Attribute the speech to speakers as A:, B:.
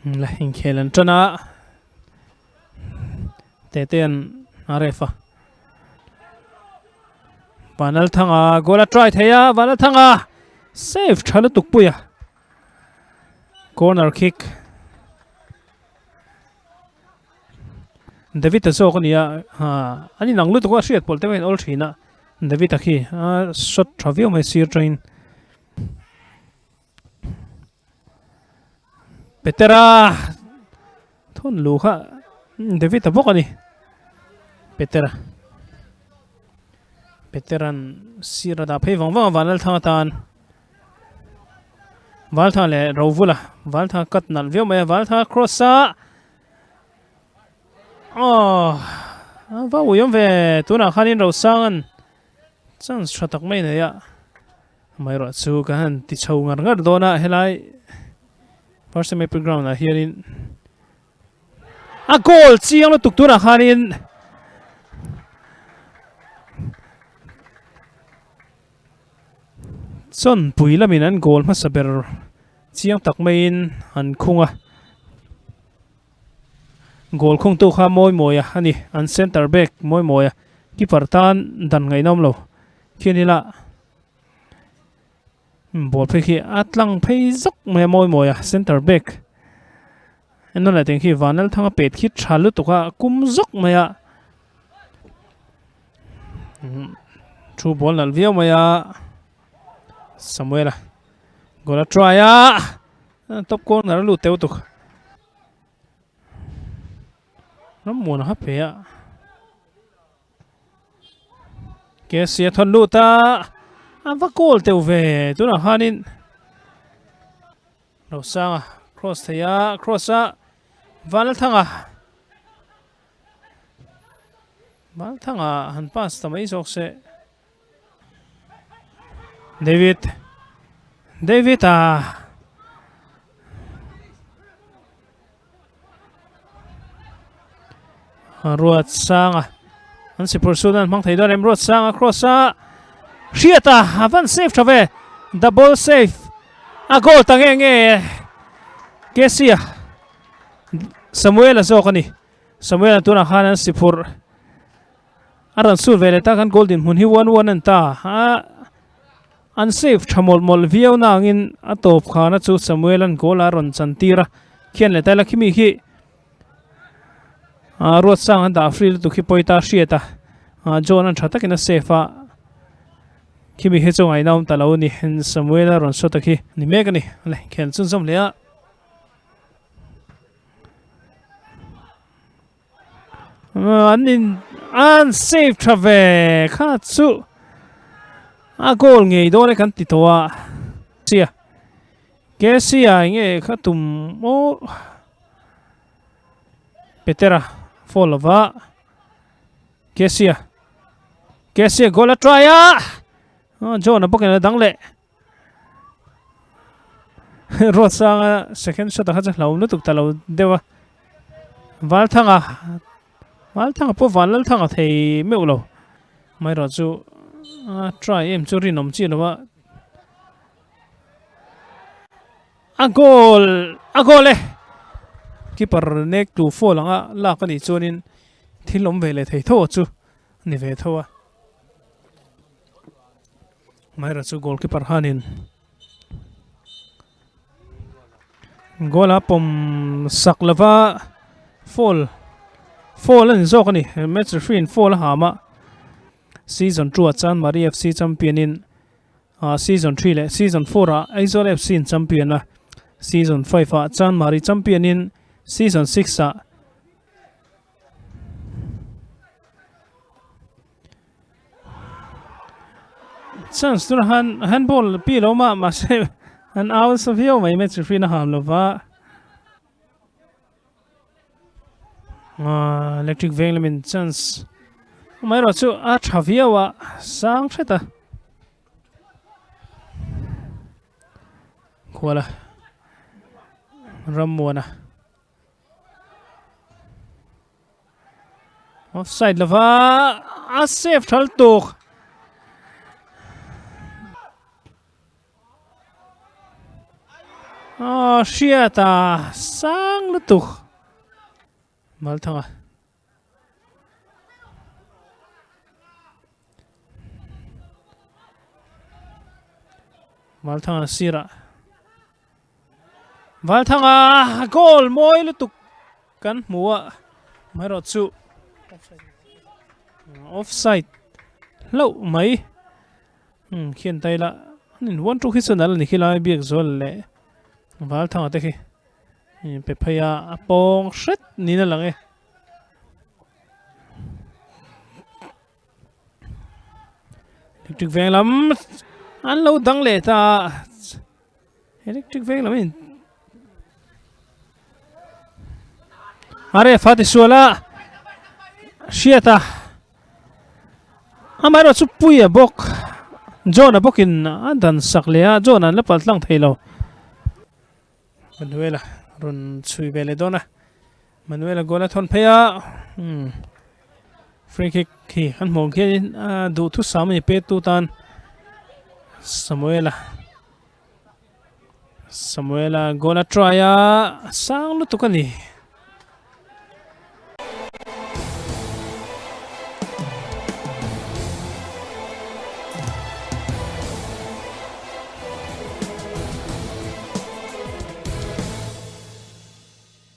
A: La inkhel an tan a Tete an a ref a Vanlalthanga goal a try thei a Vanlalthanga save tha lutuk pui a corner kick David a zawk a ni a ha an inang lutuk a hriat pawlh te pawhin awl thin a David a khi a shot tha viau mai sir tangin Petera thawn lu kha David a bawk a ni Petera Petera'n sir a dah phei vang vang a Vanlalthanga tan Valtha leh Rovula Valtha cut nalh viau mai a Valtha cross a aw a va ui awm ve tunah khanin Rosanga'n chance tha tak mai a nei a amaherawh chu kan han ti chho ngar ngar dawn a helai first semi ground ah hianin a goal chiang lutuk tunah khanin Chawnpui lamin an goal hmasa ber chiang tak maiin an khung a, goal khungtu kha Mawimawia a ni, an centre back Mawimawia keeper tan dan ngaihnawm lo khian ila ball phei khi a tlang phei zawk mai a Mawimawia centre back ennawn leh teng khi Vanlalthanga pet khi tha lutuk a kum zawk mai a. Thu ball nalh viau mai a Samuela goal a try a top corner a lut teuh tuk rammuan a ha pe a KC a thawn lut a a va goal teuh ve tunah khanin Rosanga cross thei a cross a Vanlalthanga Malthanga han pass ta mai zawk se. David David a Ruat sanga an si pursuit an hmang thei dawn em Ruat sanga cross a hriat a a van save tha ve double save a goal ta nge nge Kesia Samuel a zawk a ni. Samuel-a tunah khan an si phurh a rawn sut ve leh tak an goal dinhmun hi 1-1 an ta a, an save tha mawlh mawlh viau na angin a tawp khana chu Samuel-a'n goal a rawn chan tir a, khian leh taila khimi khi a Ruatsang an dah free lutuk hi pawi ta hriat a, John-a'n tha takin a save a, khimi hi chu ngaihna awm ta lo a ni, Samuel-a rawn shot a khi ni mek a ni, le khel chhunzawm hle a. An in an save tha ve kha chu a goal ngei dawn e kan ti tawh a sia KCI nge kha tum maw Petera fall lova KCI KCI goal a try a John a bawkin a dang leh. Ruat sanga second shot ah kha chu hlauhawm lutuk ta lo deuh a Valthanga Valthanga pawh Vanlalthanga thei meuh lo amaherawh chu a try em chu rinawm chiah lo a a goal a goal e keeper nek tu foul anga lak anih chuanin thil awm ve leh thei tho chu a ni ve tho a. Maira chu goalkeeper khanin goal a pawm sak lova foul foul a ni zawk a ni match referee in foul a ham a season 2 ah chuan Mari FC champion in ah season 3 leh season 4 ah Aizawl FC in champion a season 5 ah chuan Mari champion in season 6 ah Chance tur han handball pi lo mah mahse an au nasa viau mai match referee na ham lova ah electric veng lamin chance amaherawh chu a tha viau a sang hret a khuala Rammuana. Offside lova a save thal tuk. Aw hriat a sang lutuk. Malthanga. Valthanga sirah Valthanga goal mawi lutuk kan hmu a amaherawh chu offside hlauh mai umm khian ta ila an in one two khi chuan a la ni khi lai biak zual leh Valthanga te khi pe phei a a pawng hret niin a lang e. Electric veng lam an lo dang leh ta a electric veng lam in a ref a tisual a hriat a amaherawh chu puia bawk John a bawkin a dan sak leh a John an la pal tlang thei lo Manuela rawn chhui ve leh dawn a Manuela goal a thawn phei a umm free kick khi kan hmuh ang khianin a duhthusam a ni pet tu tan Samuela Samuela goal a try a sang lutuk a ni.